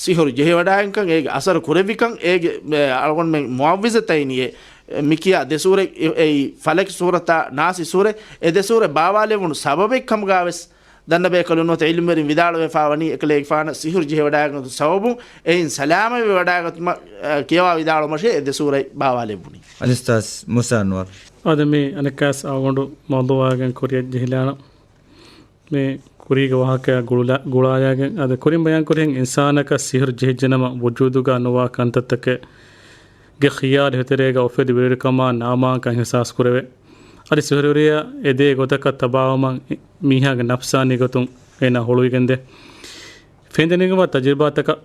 ސިހުރު ޖެހިވަޑާގެންކަން، އޭގެ އަސަރު ކުރެއްވިކަން، އޭގެ، އެ، އަޅުގަނޑުމެން މުޢައްވިޒަތައިން އެ، މިކިޔާ ދެ ސޫރަ، އެ، އެއީ ފަލަކް ސޫރަތާ ނާސި ސޫރަ، އެ ދެ ސޫރަ ބާވާލެވުނު ސަބަބެއް ކަމުގާވެސް ދަންނަބޭކަލުން ނުވަތަ ޢިލްމުވެރިން ވިދާޅުވެފާވަނީ، އެކަލޭގެފާނަށް ސިހުރު ޖެހިވަޑާގަތު ސަބަބުން އެއިން ސަލާމަތްވެވަޑާގަތުމަށް، އަ، ކިޔަވާ ވިދާޅުވުމަށޭ އެ ދެ ސޫރަތް ބާވާލެއްވުނީ. އަލްއުސްތާޛް މޫސާ އަންވަރު. އަދި މި އަނެއްކާސް އަޅުގަނޑު މައުޟޫޢާގެން ކުރިއަށް ޖެހިލާނަން. މި ކުރީގެ ވާހަކައާ ގުޅުލާ-، ގުޅާލާގެން އަދި ކުރިން ބަޔާންކުރިހެން އިންސާނަކަށް ސިހުރު ޖެހިއްޖެނަމަ ވުޖޫދުގަ ނުވާ ކަންތައްތަކެއް ގެ ޚިޔާލު ހެތެރޭގަ އުފެދި ވެރިކަމާ ނާމާންކަން އިޙްސާސް ކުރެވޭ. އަދި ސިހުރުވެރިޔާ އެދޭ ގޮތަކަށް ތަބާވުމަށް މީހާގެ ނަފްސާނީ ގޮތުން އޭނާ ހުޅުވިގެންދޭ. ފެންދެނިގެންވާ ތަޖުރިބާތަކަށް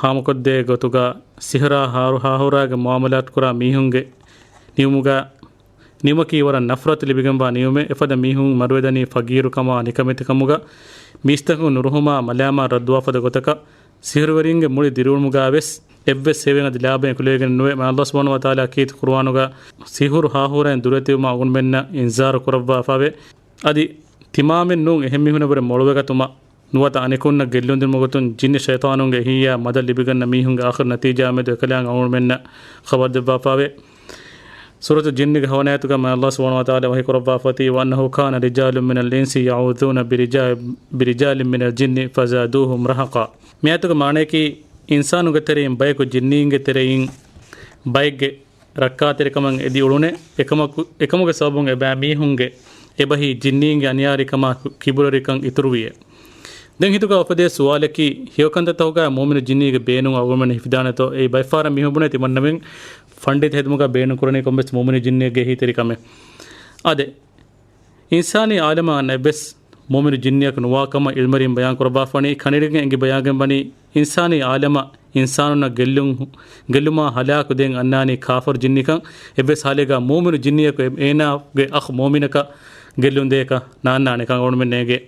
ހާމަކޮށްދޭ ގޮތުގަ ސިހުރާ ހާރު-، ހާހޫރާގެ މުޢާމަލާތު ކުރާ މީހުންގެ ނިޔުމުގަ ނިމަކީ ވަރަށް ނަފްރަތު ލިބިގެންވާ ނިޔުމެއް. އެފަދަ މީހުން މަރުވެދަނީ ފަގީރުކަމާ ނިކަމެތިކަމުގަ، މީސްތަކުން ނުރުހުމާ މަލާމާ ރައްދުވާ ފަދަ ގޮތަކަށް. ސިހުރުވެރިންގެ މުޅި ދިރިއުޅުމުގަ ވެސް އެއްވެސް ހެޔޮއެއް އަދި ލާބައެއް އެކުލެވިގެން ނުވޭ. މާތް ﷲ ސުބްޙާނަހޫ ވަތަޢާލާ ކީރިތި ޤުރުއާނުގަ ސިހުރު ހާހޫރައިން ދުރުވެތިވުމަށް އަޅުގަނޑުމެންނަށް އިންޒާރު ކުރައްވާފަވޭ. އަދި ތިމާމެއް ނޫން އެހެން މީހުންނަށްވުރެ މޮޅުވެގަތުމަށް ނުވަތަ އަނެކުންނަށް ގެއްލުންދިނުމުގެ ގޮތުން ޖިންނި ޝައިޠާނުންގެ އެހީއާ މަދަދު ލިބިގަންނަ މީހުންގެ އާޚިރު ނަތީޖާއާމެދު އެކަލާނގެ އަޅުގަނޑުމެންނަށް ޚަބަރު ދެއްވާފަވޭ. ސޫރަތުލް ޖިންނިގެ ހަވަނަ އާޔަތުގަ މާތް ﷲ ސުބްޙާނަހޫ ވަތަޢާލާ ވަޙީ ކުރައްވާފައިވަތީ، وَأَنَّهُ كَانَ رِجَالٌ مِّنَ الْإِنسِ يَعُوذُونَ بِرِجَا-، بِرِجَالٍ مِّنَ الْجِنِّ فَزَادُوهُمْ رَهَقًا. މި އާޔަތުގެ މާނަޔަކީ، އިންސާނުންގެ ތެރެއިން ބަޔަކު ޖިންނީންގެ ތެރެއިން ބައެއްގެ ރައްކާތެރިކަމަށް އެދި އުޅުނޭ، އެކަމަކު-، އެކަމުގެ ސަބަބުން އެބައިމީހުންގެ އެބަހީ ޖިންނީންގެ އަނިޔާވެރިކަމާ ކިބުރުވެރިކަން އިތުރުވިއޭ. ދެން ހިތުގަ އުފެދޭ ސުވާލަކީ، ހެޔޮކަންތައްތަކުގައި މުއުމިނު ޖިންނީގެ ބޭނުން އަޅުގަނޑުމެންނަށް ހިފިދާނެތޯ؟ އެއީ ބައެއްފަހަރަށް މީހުން ބުނޭ ތިމަންނަމެން ފަންޑިތަ ހެދުމުގަ ބޭނުން ކުރަނީ ކޮންމެސް މުއުމިނު ޖިންނިއެއްގެ އެހީތެރިކަމެއް. އާދެ، އިންސާނީ އާލަމަށް އަންނަ އެއްވެސް މުއުމިނު ޖިންނިއަކު ނުވާ ކަމަށް ޢިލްމުވެރިން ބަޔާން ކުރައްވާފަވަނީ، ކަނޑައެޅިގެން އެނގި ބަޔާންވަނީ، އިންސާނީ އާލަމަށް އިންސާނުންނަށް ގެއްލުން، ގެއްލުމާ ހަލާކު ދޭން އަންނާނީ ކާފަރު ޖިންނިކަން، އެއްވެސް ހާލެއްގަ މުއުމިނު ޖިންނިއަކު އެ-، އޭނާގެ އަޚް މުއުމިނަކަށް ގެއްލުން ދޭކަށް ނާންނާނެކަން އަޅުގަނޑުމެން ނޭނގޭ.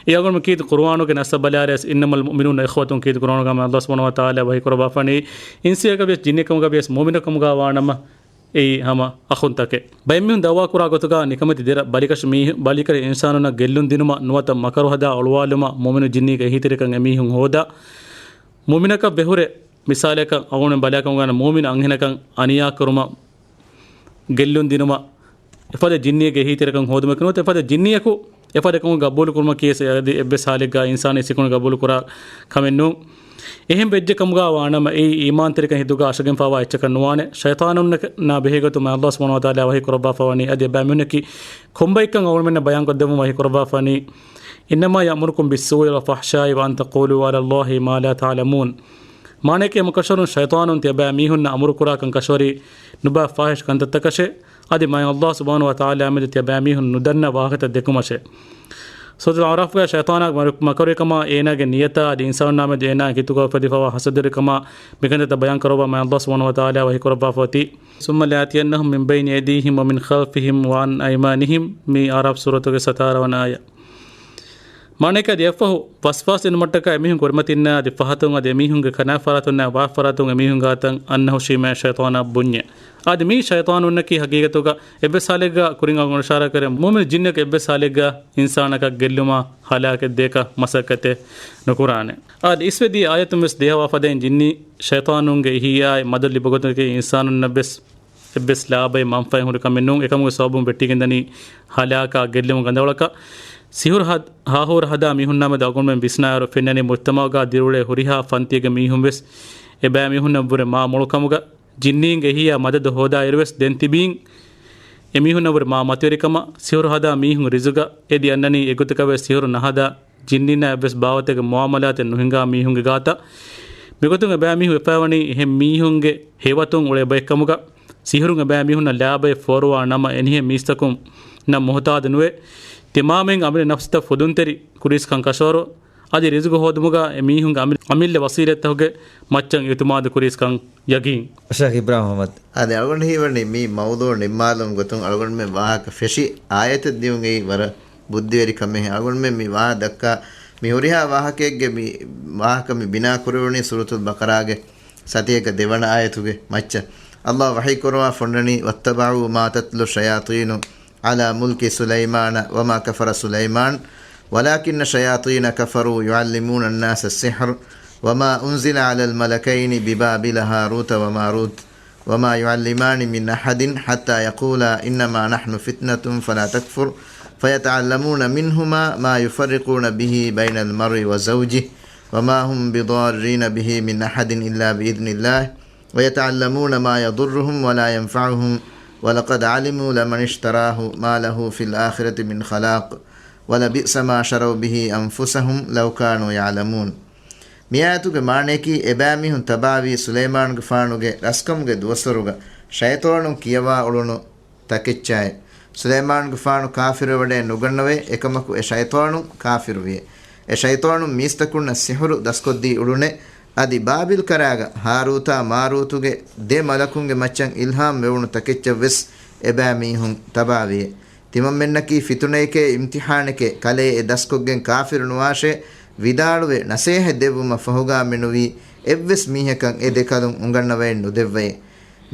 އެ އަޅުގަނޑުމެން ކީރިތި ޤުރުއާނުގެ ނައްސަށް ބަލާލިޔަސް، إِنَّمَا الْمُؤْمِنُونَ إِخْوَةٌ ކީރިތި ޤުރުއާނުގަ މާތް ﷲ ސުބްޙާނަހޫ ވަތަޢާލާ ވަޙީ ކުރައްވާފަވަނީ، އިންސީއަކަށް ވިޔަސް ޖިންނިއަކަށް ވިޔަސް މުއުމިނަކަށް ވާނަމަ، އެއީ ހަމަ އަޚުންތަކެއް. ބައެއް މީހުން ދަޢުވާ ކުރާ ގޮތުގަ ނިކަމެތި ދެރަ ބަލިކަށި މީހު-، ބަލިކަށި އިންސާނުންނަށް ގެއްލުން ދިނުމަށް ނުވަތަ މަކަރު ހަދާ އޮޅުވާލުމަށް މުއުމިނު ޖިންނީގެ އެހީތެރިކަން އެމީހުން ހޯދާ، މުއުމިނަކަށް ވެހުރެ މިސާލަކަށް އަޅުގަނޑު ބަލާކަމުގަ މުއުމިނު އަންހެނަކަށް އަނިޔާ ކުރުމަށް ގެއްލުން ދިނުމަށް އެފަދަ ޖިންނިއެއްގެ އެހީތެރިކަން ހޯދުމަކީ ނުވަތަ އެފަދަ ޖިންނިއަކު އެފަދަ ކަމަކު ގަބޫލު ކުރުމަކީ އަދި އެއްވެސް ހާލެއްގަ އިންސާނީ ސިކުނޑި ގަބޫލު ކުރާ ކަމެއް ނޫން. އެހެން ވެއްޖެ ކަމުގަ ވާނަމަ އެއީ އީމާންތެރިކަން ހިތުގަ އަށަގެންފާވާ އެއްޗަކަށް ނުވާނެ. ޝައިޠާނުންނާ ބެހޭގޮތުން މާތް ﷲ ސުބްޙާނަހޫ ވަތަޢާލާ ވަޙީ ކުރައްވާފަވަނީ އަދި އެބައިމީހުންނަކީ ކޮންބައެއްކަން އަޅުގަނޑުމެންނަށް ބަޔާންކޮށްދެއްވުމަށް ވަޙީ ކުރައްވާފަވަނީ، إِنَّمَا يَأْمُرُكُمْ بِالسُّوءِ وَالْفَحْشَاءِ وَأَنْ تَقُولُوا عَلَى اللَّهِ مَا لَا تَعْلَمُونَ. މާނައަކީ އެމަ ކަށަވަރުން ޝައިޠާނުން ތިޔަބައިމީހުންނަށް އަމުރުކުރާކަން ކަށަވަރީ ނުބައި ފާޙިޝް ކަންތައްތަކަށޭ. އަދި މާތް ﷲ ސުބްޙާނަހޫ ވަތަޢާލާ މެދު ތިޔަބައިމީހުން ނުދަންނަ ވާހަކަތައް ދެކުމަށޭ. ސޫރަތުލް އަޢުރާފްގައި ޝައިޠާނާގެ މަރު-، މަކަރުވެރިކަމާ އޭނާގެ ނިޔަތާ އަދި އިންސާނުންނާ މެދު އޭނާ ހިތުގަ އުފެދިފަވާ ހަސަދަވެރިކަމާ މިކަންތައްތައް ބަޔާން ކުރައްވާ މާތް ﷲ ސުބްޙާނަހޫ ވަތަޢާލާ ވަޙީ ކުރައްވާފަ އޮތީ. ثُمَّ لَآتِيَنَّهُمْ مِنْ بَيْنِ أَيْدِيهِمْ وَمِنْ خَلْفِهِمْ وَعَنْ أَيْمَانِهِمْ. މީ އަޢުރާފް ސޫރަތުގެ ސަތާރަ ވަނަ އާޔަތް. މާނައަކީ އަދި އެއަށްފަހު ވަސްވާސް ދިނުމަށްޓަކައި އެމީހުން ކުރިމަތިންނާ އަދި ފަހަތުން އަދި އެމީހުންގެ ކަނާފަރާތުންނާ ވާފަރާތުން އެމީހުން ގާތަށް އަންނަހުށީމޭ ޝައިޠާނާ ބުންޏޭ. އަދި މީ ޝައިޠާނުންނަކީ ހަގީގަތުގަ އެއްވެސް ހާލެއްގަ ކުރިން އަޅުގަނޑު އިޝާރާ ކުރޭ މުއުމިނު ޖިންނިއަކު އެއްވެސް ހާލެއްގަ އިންސާނަކަށް ގެއްލުމާ ހަލާކެއް ދޭކަށް މަސައްކަތެއް ނުކުރާނެ. އަދި އިސްވެދިޔަ އާޔަތުން ވެސް ދޭހަވާ ފަދައިން ޖިންނީ ޝައިޠާނުންގެ އެހީއާއި މަދަދު ލިބި ގޮތުގައި އިންސާނުންނަށް ވެސް އެއްވެސް ލާބައެއް މަންފާއެއް ހުރި ކަމެއް ނޫން. އެކަމުގެ ސަބަބުން ވެއްޓިގެންދަނީ ހަލާކާ ގެއްލުމުގެ ގަނދަވަޅަކަށް. ސިހުރު ހަ-، ހާހޫރަ ހަދާ މީހުންނާ މެދު އަޅުގަނޑުމެން ވިސްނާއިރު ފެންނަނީ މުޖްތަމަޢުގަ ދިރިއުޅޭ ހުރިހާ ފަންތީގެ މީހުން ވެސް އެބައިމީހުންނަށްވުރެ މާ މޮޅު ކަމުގަ ޖިންނީންގެ އެހީއާ މަދަދު ހޯދާއިރު ވެސް ދެން ތިބީން އެމީހުންނަށްވުރެ މާ މަތިވެރިކަމަށް. ސިހުރު ހަދާ މީހުން ރިޒުގަ އެދި އަންނަނީ އެގޮތަކަށް ވެސް ސިހުރު ނަހަދާ ޖިންނީންނާ އެއްވެސް ބާވަތެއްގެ މުޢާމަލާތެއް ނުހިނގާ މީހުންގެ ގާތަށް. މިގޮތުން އެބައިމީހުން ވެފައިވަނީ އެހެން މީހުންގެ ހެޔޮވަތުން އުޅޭ ބައެއްކަމުގަ، ސިހުރުން އެބައިމީހުންނަށް ލާބައެއް ފޯރުވާ ނަމަ އެނިހެން މީސްތަކުންނަށް މުހުތާދު ނުވޭ. ތިމާމެން އަމިއްލަ ނަފްސުތައް ފުދުންތެރި ކުރީސްކަން ކަށަވަރު، އަދި ރިޒުގު ހޯދުމުގަ އެމީހުންގެ އަމި-، އަމިއްލަ ވަސީލަތްތަކުގެ މައްޗަށް އިޢުތިމާދު ކުރީސްކަން ޔަގީން. ޝޭޚް އިބްރާހިމް އަޙްމަދު. އާދެ، އަޅުގަނޑު ހީވަނީ މި މައުޟޫޢު ނިންމާލުމުގެ ގޮތުން އަޅުގަނޑުމެން ވާހަކަ ފެށި އާޔަތެއް ދިޔުން އެއީ ވަރަށް ބުއްދިވެރިކަމެއް. އަޅުގަނޑުމެން މި ވާހަ ދައްކާ މި ހުރިހާ ވާހަކައެއްގެ މި ވާހަކަ މި ބިނާ ކުރެވުނީ ސޫރަތުލް ބަޤަރާގެ ސަތޭކަ ދެވަނަ އާޔަތުގެ މައްޗަށް. އައްލާހު ވަޙީ ކުރައްވާ ފޮންނަނީ، وَاتَّبَعُوا مَا تَتْلُو الشَّيَاطِينُ عَلَىٰ مُلْكِ سُلَيْمَانَ وَمَا كَفَرَ سُلَيْمَانُ وَلَٰكِنَّ الشَّيَاطِينَ كَفَرُوا يُعَلِّمُونَ النَّاسَ السِّحْرَ وَمَا أُنزِلَ عَلَى الْمَلَكَيْنِ بِبَابِلَ هَارُوتَ وَمَارُوتَ وَمَا يُعَلِّمَانِ مِنْ أَحَدٍ حَتَّىٰ يَقُولَا إِنَّمَا نَحْنُ فِتْنَةٌ فَلَا تَكْفُرْ فَيَتَعَلَّمُونَ مِنْهُمَا مَا يُفَرِّقُونَ بِهِ بَيْنَ الْمَرْءِ وَزَوْجِهِ وَمَا هُمْ بِضَارِّينَ بِهِ مِنْ أَحَدٍ إِلَّا بِإِذْنِ اللَّهِ وَيَتَعَلَّمُونَ مَا يَضُرُّهُمْ وَلَا يَنْفَعُهُمْ وَلَقَدْ عَلِمُوا لَمَنِ اشْتَرَاهُ مَا لَهُ فِي الْآخِرَةِ مِنْ خَلَاقٍ وَلَبِئْسَ مَا شَرَوْا بِهِ أَنْفُسَهُمْ لَوْ كَانُوا يَعْلَمُونَ. މި އާޔަތުގެ މާނަޔަކީ، އެބައިމީހުން ތަބާވީ ސުލައިމާނުގެފާނުގެ ރަސްކަމުގެ ދުވަސްވަރުގަ ޝައިޠާނުން ކިޔަވާ އުޅުނު ތަކެއްޗާއި، ސުލައިމާނުގެފާނު ކާފިރުވެވަޑައެއް ނުގަންނަވައި، އެކަމަކު އެ ޝައިޠާނުން ކާފިރުވިއެ. އެ ޝައިޠާނުން މީސްތަކުންނަށް ސިޙުރު ދަސްކޮށްދީ އުޅުނެ، އަދި ބާބިލް ކަރާގަ ހާރޫތާ މާރޫތުގެ ދެ މަލަކުންގެ މައްޗަށް އިލްހާމް ވެވުނު ތަކެއްޗަށްވެސް އެބައިމީހުން ތަބާވިއެ. ތިމަންމެންނަކީ ފިތުނައެކޭ އިމްތިޙާނެކޭ، ކަލޭ އެ ދަސްކޮށްގެން ކާފިރު ނުވާށޭ، ވިދާޅުވެ ނަސޭހަތް ދެއްވުމަށް ފަހުގާ މެނުވީ އެއްވެސް މީހަކަށް އެ ދެކަލުން އުނގަންނަވައެއް ނުދެއްވައޭ.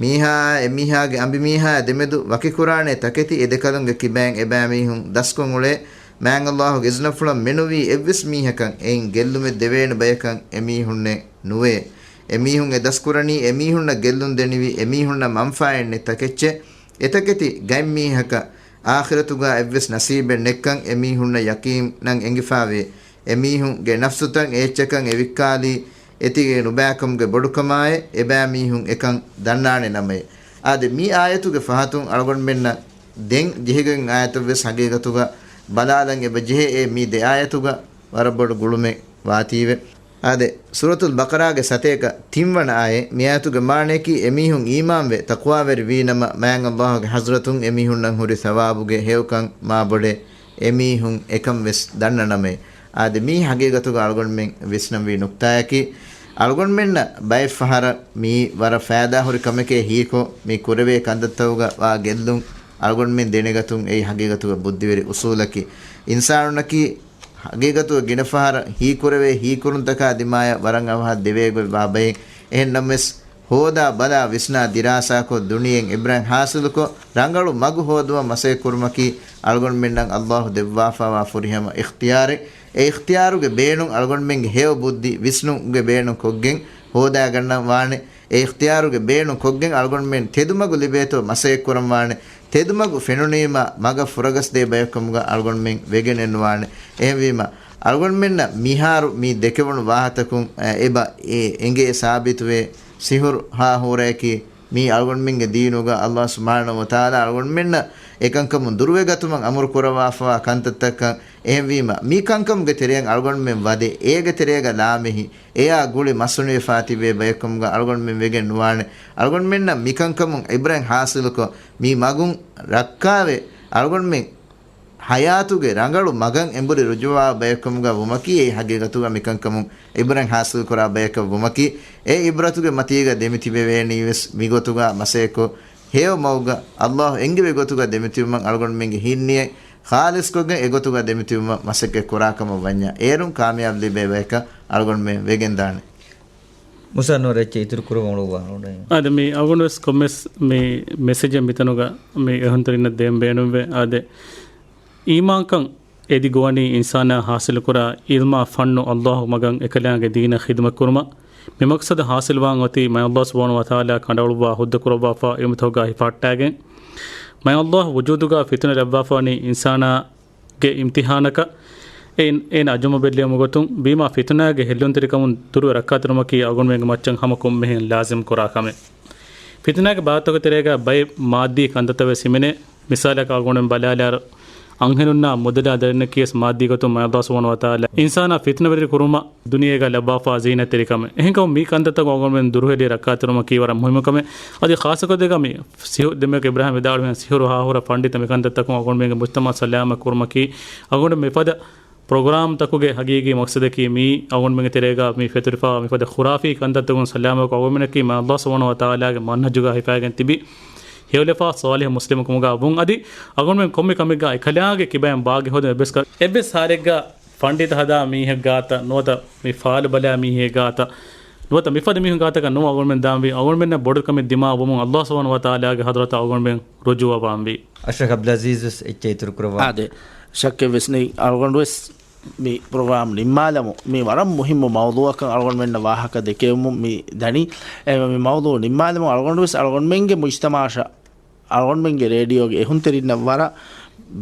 މީހާއާ އެމީހާގެ އަނބިމީހާ ދެމެދު ވަކިކުރާނޭ ތަކެތި އެ ދެކަލުންގެ ކިބައިން އެބައިމީހުން ދަސްކޮށް އުޅޭ. މާތް އައްލާހުގެ އިޒްނަފުޅަށް މެނުވީ އެއްވެސް މީހަކަށް އެއިން ގެއްލުމެއް ދެވޭނެ ބަޔަކަށް އެމީހުންނެއް ނުވޭ. އެމީހުން އެ ދަސްކުރަނީ އެމީހުންނަށް ގެއްލުން ދެނިވި އެމީހުންނަށް މަންފާއެއް ނެތް ތަކެއްޗެއް. އެތަކެތި ގަތްމީހަކަށް އާޚިރަތުގާ އެއްވެސް ނަސީބެއް ނެއްކަން އެމީހުންނަށް ޔަޤީނަށް އެނގިފާވޭ. އެމީހުންގެ ނަފްސުތައް އެއްޗަކަށް އެވިއްކާލީ އެތިގެ ނުބައިކަމުގެ ބޮޑުކަމާއެ، އެބައިމީހުން އެކަން ދަންނާނެ ނަމައެ. އާދެ، މި އާޔަތުގެ ފަހަތުން އަޅުގަނޑުމެންނަށް ދެން ޖެހިގެން އާޔަތަށްވެސް ހަގީގަތުގަ ބަލާލަން އެބަ ޖެހޭ. އެ މި ދެ އާޔަތުގަ ވަރަށް ބޮޑު ގުޅުމެއް ވާތީވެ. އާދެ، ސޫރަތުލް ބަޤަރާގެ ސަތޭކަ ތިންވަނަ އާޔަތް. މި އާޔަތުގެ މާނަޔަކީ، އެމީހުން އީމާންވެ ތަޤްވާވެރިވީނަމަ، މާތް އައްލާހުގެ ޙަޟްރަތުން އެމީހުންނަށް ހުރި ޘަވާބުގެ ހެޔޮކަން މާބޮޑޭ. އެމީހުން އެކަން ވެސް ދަންނަ ނަމައެ. އާދެ، މީ ހަގީގަތުގަ އަޅުގަނޑުމެން ވިސްނަންވީ ނުކްތާއަކީ، އަޅުގަނޑުމެންނަށް ބައެއް ފަހަރަށް މީ ވަރަށް ފައިދާހުރި ކަމެކޭ ހީކޮށް، މި ކުރެވޭ ކަންތައްތަކުގަ ވާ ގެއްލުން އަޅުގަނޑުމެން ދެނެގަތުން އެއީ ހަގީގަތުގަ ބުއްދިވެރި އުސޫލަކީ. އިންސާނުންނަކީ ހަގީގަތުގަ ގިނަ ފަހަރަށް ހީކުރެވޭ ހީކުރުންތަކާ ދިމާޔަށް ވަރަށް އަވަހަށް ދެވޭގޮތް ވާ ބައެއް. އެހެން ނަމަވެސް، ހޯދާ ބަލާ ވިސްނާ ދިރާސާކޮށް، ދުނިޔެއިން އިބްރަތް ޙާޞިލުކޮށް، ރަނގަޅު މަގު ހޯދުމަށް މަސައްކަތް ކުރުމަކީ އަޅުގަނޑުމެންނަށް އައްލާހު ދެއްވާފައިވާ ފުރިހަމަ އިޚްތިޔާރެއް. އެ އިޚްތިޔާރުގެ ބޭނުން އަޅުގަނޑުމެންގެ ހެޔޮ ބުއްދި ވިސްނުމުގެ ބޭނުން ކޮށްގެން ހޯދާގަންނަން ވާނެ. އެ އިޚްތިޔާރުގެ ބޭނުން ކޮށްގެން އަޅުގަނޑުމެން ތެދުމަގު ލިބޭތޯ މަސައްކަތް ކުރަން ވާނެ. ތެދުމަގު ފެނުނީމަ މަގަށް ފުރަގަސްދޭ ބަޔަކު ކަމުގަ އަޅުގަނޑުމެން ވެގެނެއް ނުވާނެ. އެހެންވީމަ، އަޅުގަނޑުމެންނަށް މިހާރު މި ދެކެވުނު ވާހަތަކުން، އެ، އެބަ އެ އެނގޭ ސާބިތުވޭ، ސިހުރު ހާ ހޫރައަކީ މީ އަޅުގަނޑުމެންގެ ދީނުގަ އައްލާހު ސުބްޙާނަހޫ ވަތަޢާލާ އަޅުގަނޑުމެންނަށް އެކަންކަމުން ދުރުވެގަތުމަށް އަމުރު ކުރައްވާފައިވާ ކަންތައްތަކަށް. އެހެންވީމަ، މި ކަންކަމުގެ ތެރެއަށް އަޅުގަނޑުމެން ވަދެ، އޭގެ ތެރޭގަ ލާމެހި، އެޔާ ގުޅި މަސްނުވެފާ ތިބޭ ބަޔަކު ކަމުގަ އަޅުގަނޑުމެން ވެގެން ނުވާނެ. އަޅުގަނޑުމެންނަށް މިކަންކަމުން ޢިބްރަތް ޙާޞިލުކޮށް، މި މަގުން ރައްކާވެ، އަޅުގަނޑުމެން ޙަޔާތުގެ ރަނގަޅު މަގަށް އެނބުރި ރުޖޫޢާ ބަޔަކު ކަމުގަ ވުމަކީ، އެއީ ޙަޤީޤަތުގަ މިކަންކަމުން ޢިބްރަތް ޙާޞިލުކުރާ ބަޔަކަށް ވުމަކީ، އެ ޢިބްރަތުގެ މަތީގަ ދެމިތިބެވޭނީވެސް މިގޮތުގަ މަސައްކަތްކޮށް، ހެޔޮ މަގުގަ އައްލާހު އެންގެވި ގޮތުގަ ދެމިތިބުމަށް އަޅުގަނޑުމެންގެ ހިތް ނިޔަތް ޚާލިޞްކޮށްގެން އެގޮތުގަ ދެމިތިބުމަށް މަސައްކަތް ކުރާކަމަށް ވަންޏާ، އޭރުން ކާމިޔާބު ލިބޭ ބަޔަކަށް އަޅުގަނޑުމެން ވެގެންދާނެ. މުސާ ނޫރު އެއްޗެއް އިތުރު ކުރަމުން އުޅުއްވާ އުޅޭ. އާދެ، މި އަޅުގަނޑު ވެސް ކޮންމެސް މި މެސެޖެއް މިތަނުގަ މި އެހުންތަރިންނަށް ދޭން ބޭނުންވޭ. އާދެ، އީމާންކަން އެދި ގޮވަނީ އިންސާނާ ޙާޞިލުކުރާ ޢިލްމާ ފަންނު އައްލާހު މަގަށް އެކަލާނގެ ދީނަށް ޚިދުމަތް ކުރުމަށް. މި މަޤްޞަދަށް ޙާޞިލުވާން އޮތީ މާތް އައްލާހު ސުބްޙާނަހޫ ވަތަޢާލާ ކަނޑައަޅުއްވާ ހުއްދަ ކުރައްވާފަ ޢިލްމުތަކުގަ ހިފަހައްޓާގެން. މާތް އައްލާހު ވުޖޫދުގަ ފިތުނަ ލައްވާފަވަނީ އިންސާނާގެ އިމްތިޙާނަކަށް. އެ އިން-، އޭނަ އަޖުމަ ބެއްލެވުމުގެ ގޮތުން ވީމާ ފިތުނާގެ ހެއްލުންތެރިކަމުން ދުރުވެ ރައްކާތެރިވުމަކީ އަޅުގަނޑުމެންގެ މައްޗަށް ހަމަ ކޮންމެހެން ލާޒިމް ކުރާ ކަމެއް. ފިތުނާގެ ބާވަތްތަކުގެ ތެރޭގަ ބައެއް މާއްދީ ކަންތައްތައް ވެސް ހިމެނޭ. މިސާލަކަށް އަޅުގަނޑުމެން ބަލާލާއިރު، އަންހެނުންނާ މުދަލާ ދަރިންނަކީ ވެސް މާއްދީ ގޮތުން މާތް އައްލާހު ސުބްޙާނަހޫ ވަތަޢާލާ އިންސާނާ ފިތުނަވެރި ކުރުމަށް ދުނިޔޭގަ ލައްވާފަ ޒީނަތްތެރިކަމެއް. އެހެންކަމުން މި ކަންތައްތަކުން އަޅުގަނޑުމެން ދުރުހެލި ރައްކާތެރިވުމަކީ ވަރަށް މުހިއްމު ކަމެއް. އަދި ޚާއްޞަކޮށް ދެގަ މި ސިހު-، ދެމެކު އިބްރާހިމް ވިދާޅުވިހެން ސިހުރު ހާހުރަ ފަންޑިތަ މި ކަންތައްތަކުން އަޅުގަނޑުމެންގެ މުޖްތަމަޢަށް ސަލާމަތް ކުރުމަކީ އަޅުގަނޑު މިފަދަ ޕްރޮގްރާމްތަކުގެ ހަގީގީ މަޤްޞަދަކީ މީ އަޅުގަނޑުމެންގެ ތެރޭގަ މި ފެތުރިފައިވާ މިފަދަ ޚުރާފީ ކަންތައްތަކުން ސަލާމަތްކޮށް އަޅުގަނޑުމެންނަކީ މާތް އައްލާހު ސުބްޙާނަހޫ ވަތަޢާލާގެ މަންހަޖުގަ ހިފައިގެން ތިބި ހެޔޮލަފާ ޞާލިޙު މުސްލިމު ކަމުގަ ވުން އަދި އަޅުގަނޑުމެން ކޮންމެ ކަމެއްގަ އެކަލާނގެ ކިބައިން ބާގެ ހޯދުން އެއްވެސް ކަ-، އެއްވެސް ހާލެއްގަ ފަންޑިތަ ހަދާ މީހެއް ގާތަށް ނުވަތަ މި ފާލު ބަލާ މީހެއް ގާތަށް ނުވަތަ މިފަދަ މީހުން ގާތަކަށް ނުވަ އަޅުގަނޑުމެން ދާންވީ އަޅުގަނޑުމެންނަށް ބޮޑު ކަމެއް ދިމާ ވުމުން ﷲ ސުބްޙާނަހޫ ވަތަޢާލާގެ ޙަޟްރަތަށް އަޅުގަނޑުމެން ރުޖޫޢަވާންވީ. އަޝްރަފް ޢަބްދުލްޢަޒީޒް ވެސް އެއްޗެހި އިތުރު ކުރައްވާ. އާދެ، ޝައްކެއް ވެސް ނެތް. އަޅުގަނޑު ވެސް މި ޕްރޮގްރާމް ނިންމާލަމު، މި ވަރަށް މުހިއްމު މައުޟޫޢަކަށް އަޅުގަނޑުމެންނަށް ވާހަކަ ދެކެވުމުން މި ދަނީ. އެ، މި މައުޟޫޢު ނިންމާލަމު އަޅުގަނޑު ވެސް އަޅުގަނޑުމެންގެ މުޖްތަމަޢަށް، އަޅުގަނޑުމެންގެ ރޭޑިއޯގެ އެހުންތެރިންނަށް ވަރަށް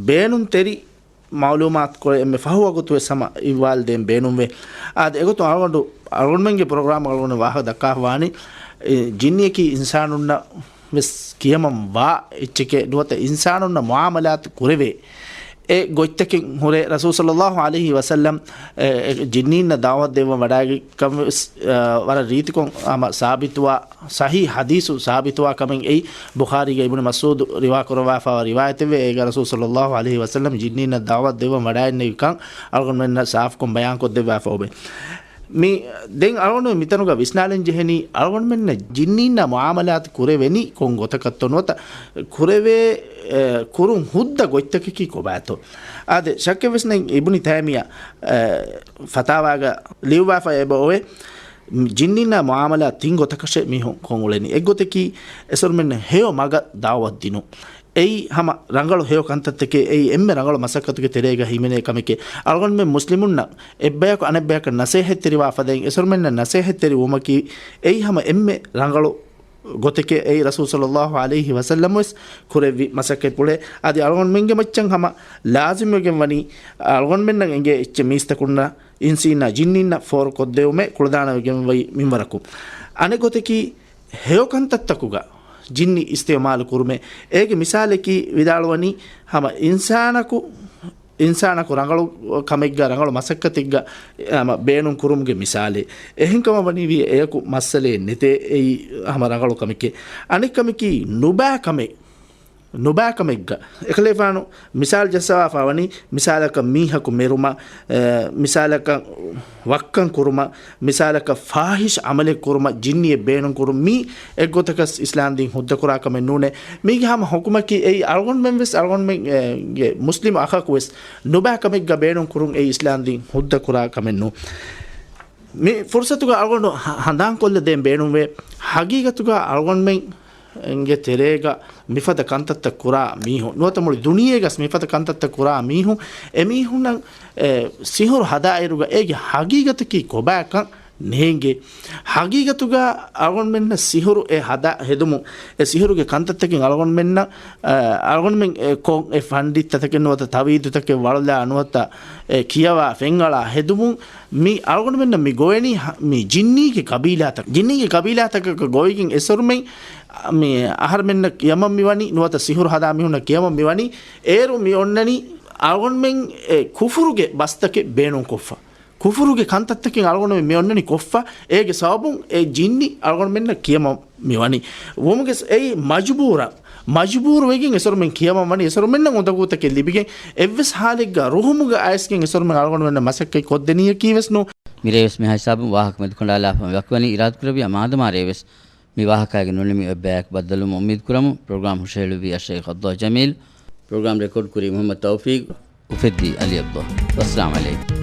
ބޭނުންތެރި މަޢުލޫމާތުކޮޅެއް އެންމެ ފަހު ވަގުތު ވެސް ހަމަ އިއްވާލު ދޭން ބޭނުންވޭ. އާދެ، އެގޮތުން އަޅުގަނޑު، އަޅުގަނޑުމެންގެ ޕްރޮގްރާމް އަޅުގަނޑު ވާހަކަ ދައްކާފަވާނީ، އެ، ޖިންނިއަކީ އިންސާނުންނަށް ވެސް ކިޔަމަން ވާ އެއްޗެކޭ ނުވަތަ އިންސާނުންނަށް މުޢާމަލާތު ކުރެވޭ އެ ގޮތްތަކެއް ހުރޭ. ރަސޫލު ޞައްލައްލާހު ޢަލައިހި ވަސައްލަމް، އެ، އެ، ޖިންނީންނަށް ދަޢުވަތު ދެއްވަން ވަޑައިގެން ކަމަށް ވެސް، އަ، ވަރަށް ރީތިކޮށް ހަމަ ސާބިތުވާ، ޞަޙީޙު ޙަދީޘު ސާބިތުވާ ކަމެއް އެއީ ބުޚާރީގަ އިބްނު މަސްޢޫދު ރިވާ ކުރައްވާފައިވާ ރިވާޔަތެވެ. އޭގަ ރަސޫލު ޞައްލައްލާހު ޢަލައިހި ވަސައްލަމް ޖިންނީންނަށް ދަޢުވަތު ދެއްވަން ވަޑައިގެންނެވި ކަން އަޅުގަނޑުމެންނަށް ސާފުކޮށް ބަޔާންކޮށްދެއްވާފަ އޮވޭ. މި ދެން އަޅުގަނޑު މިތަނުގަ ވިސްނާލަން ޖެހެނީ، އަޅުގަނޑުމެންނަށް ޖިންނީންނާ މުޢާމަލާތު ކުރެވެނީ ކޮން ގޮތަކަށްތޯ ނުވަތަ ކުރެވޭ، އެ، ކުރުން ހުއްދަ ގޮތްތަކަކީ ކޮބާތޯ؟ އާދެ، ޝައްކެއް ވެސް ނެތް. އިބްނު ތައިމިއްޔާ، އެ، ފަތާވާގަ ލިޔުއްވާފަ އެބަ އޮވޭ، ޖިންނީންނާ މުޢާމަލާތު ތިން ގޮތަކަށޭ މީހުން ކޮށް އުޅެނީ. އެއްގޮތަކީ އެސޮރުމެންނަށް ހެޔޮ މަގަށް ދަޢުވަތު ދިނުން. އެއީ ހަމަ ރަނގަޅު ހެޔޮ ކަންތައްތަކެއް، އެއީ އެންމެ ރަނގަޅު މަސައްކަތުގެ ތެރޭގަ ހިމެނޭ ކަމެކޭ. އަޅުގަނޑުމެން މުސްލިމުންނަށް އެއްބަޔަކު އަނެއްބަޔަކަށް ނަސޭހަތްތެރިވާ ފަދައިން، އެސޮރުމެންނަށް ނަސޭހަތްތެރި ވުމަކީ އެއީ ހަމަ އެންމެ ރަނގަޅު ގޮތެކޭ. އެއީ ރަސޫލު ޞައްލައްލާހު ޢަލައިހި ވަސައްލަމް ވެސް ކުރެއްވި މަސައްކަތްޕުޅެއް. އަދި އަޅުގަނޑުމެންގެ މައްޗަށް ހަމަ ލާޒިމްވެގެން ވަނީ، އަޅުގަނޑުމެންނަށް އެނގޭ އެއްޗެއް މީސްތަކުންނަށް އިންސީންނާ ޖިންނީންނަށް ފޯރުކޮށްދެވުމެއް ކުޅަދާނަވެގެން ވައި މިންވަރަކު. އަނެއް ގޮތަކީ، ހެޔޮ ކަންތައްތަކުގަ ޖިންނި އިސްތިޢުމާލު ކުރުމެއް. އޭގެ މިސާލަކީ ވިދާޅުވަނީ، ހަމަ އިންސާނަކު، އިންސާނަކު ރަނގަޅު ކަމެއްގަ، ރަނގަޅު މަސައްކަތެއްގަ ހަމަ ބޭނުން ކުރުމުގެ މިސާލެއް. އެހެންކަމަށް ވަނީ ވިޔަ އެޔަކު މައްސަލައެއް ނެތޭ، އެއީ ހަމަ ރަނގަޅު ކަމެކޭ. އަނެއް ކަމަކީ، ނުބާ ކަމެއް. ނުބާކަމެއްގަ އެކަލޭފާނު މިސާލު ޖައްސަވާފަ ވަނީ، މިސާލަކަށް މީހަކު މެރުމަށް، އެ، މިސާލަކަށް ވައްކަން ކުރުމަށް، މިސާލަކަށް ފާޙިޝް ޢަމަލެއް ކުރުމަށް ޖިންނިއެއް ބޭނުން ކުރުން، މީ އެއްގޮތަކަސް އިސްލާމް ދީން ހުއްދަކުރާ ކަމެއް ނޫނޭ. މީގެ ހަމަ ޙުކުމަކީ އެއީ އަޅުގަނޑުމެން ވެސް އަޅުގަނޑުމެން، އެ، ގެ މުސްލިމް އަޚަކު ވެސް ނުބާ ކަމެއްގަ ބޭނުން ކުރުން އެއީ އިސްލާމް ދީން ހުއްދަކުރާ ކަމެއް ނޫން. މި ފުރުޞަތުގަ އަޅުގަނޑު ހަ-، ހަނދާންކޮށްލަދޭން ބޭނުންވޭ، ހަގީގަތުގަ އަޅުގަނޑުމެން ގެ ތެރޭގަ މިފަދަ ކަންތައްތައް ކުރާ މީހުން، ނުވަތަ މުޅި ދުނިޔޭގަސް މިފަދަ ކަންތައްތައް ކުރާ މީހުން، އެމީހުންނަށް، އެ، ސިހުރު ހަދާއިރުގަ އޭގެ ހަގީގަތަކީ ކޮބާކަން ނޭނގޭ. ހަގީގަތުގަ އަޅުގަނޑުމެންނަށް ސިހުރު އެ ހަދާ ހެދުމުން، އެ ސިހުރުގެ ކަންތައްތަކެއް އަޅުގަނޑުމެންނަށް، އަ، އަޅުގަނޑުމެން އެ ކޮށް އެ ފަންޑިތްތަކެއް ނުވަތަ ތަވީދުތަކެއް ވަޅުލާ ނުވަތަ އެ ކިޔަވާ ފެންއަޅާ ހެދުމުން، މި އަޅުގަނޑުމެންނަށް މި ގޮވެނީ ހަ-، މި ޖިންނީގެ ޤަބީލާތަކަށް، ޖިންނީގެ ޤަބީލާތަކަކަށް ގޮވިގެން އެސޮރުމެން މި އަހަރުމެންނަށް ކިޔަމަން މިވަނީ، ނުވަތަ ސިހުރު ހަދާ މީހުންނަށް ކިޔަމަން މިވަނީ، އޭރު މި އޮންނަނީ އަޅުގަނޑުމެން އެ ކުފުރުގެ ބަސްތަކެއް ބޭނުންކޮށްފަ. ކުފުރުގެ ކަންތައްތަކެއް އަޅުގަނޑުމެން މި އޮންނަނީ ކޮށްފަ، އޭގެ ސަބަބުން އެ ޖިންނި އަޅުގަނޑުމެންނަށް ކިޔަމަން މިވަނީ. ވުމުގެ އެއީ މަޖުބޫރަށް، މަޖުބޫރު ވެގެން އެސޮރުމެން ކިޔަމަން ވަނީ، އެސޮރުމެންނަށް އުނދަގޫތަކެއް ލިބިގެން، އެއްވެސް ހާލެއްގަ ރުހުމުގަ އައިސްގެން އެސޮރުމެން އަޅުގަނޑުމެންނަށް މަސައްކަތް ކޮށްދެނީއަކީ ވެސް ނޫ. މިރޭވެސް މި ހިސާބުން ވާހަކަ މެދުކަނޑާލާފަ ވަކިވަނީ. އިރާދަކުރެއްވިޔާ މާދަމާ ރޭވެސް މި ވާހަކައިގެ ނޫނީ މި އޮތް ބަޔަކު ބައްދަލުވުމަށް އުއްމީދު ކުރަމު. ޕްރޮގްރާމް ހުށަހެޅުއްވީ އައްޝައިޚް އަބްދުﷲ ޖަމީލް. ޕްރޮގްރާމް ރެކޯޑް ކުރީ މުޙައްމަދު ތައުފީޤް. އުފެއްދީ އަލީ އަބްދުﷲ. ވައްސަލާމް ޢަލައިކުމް.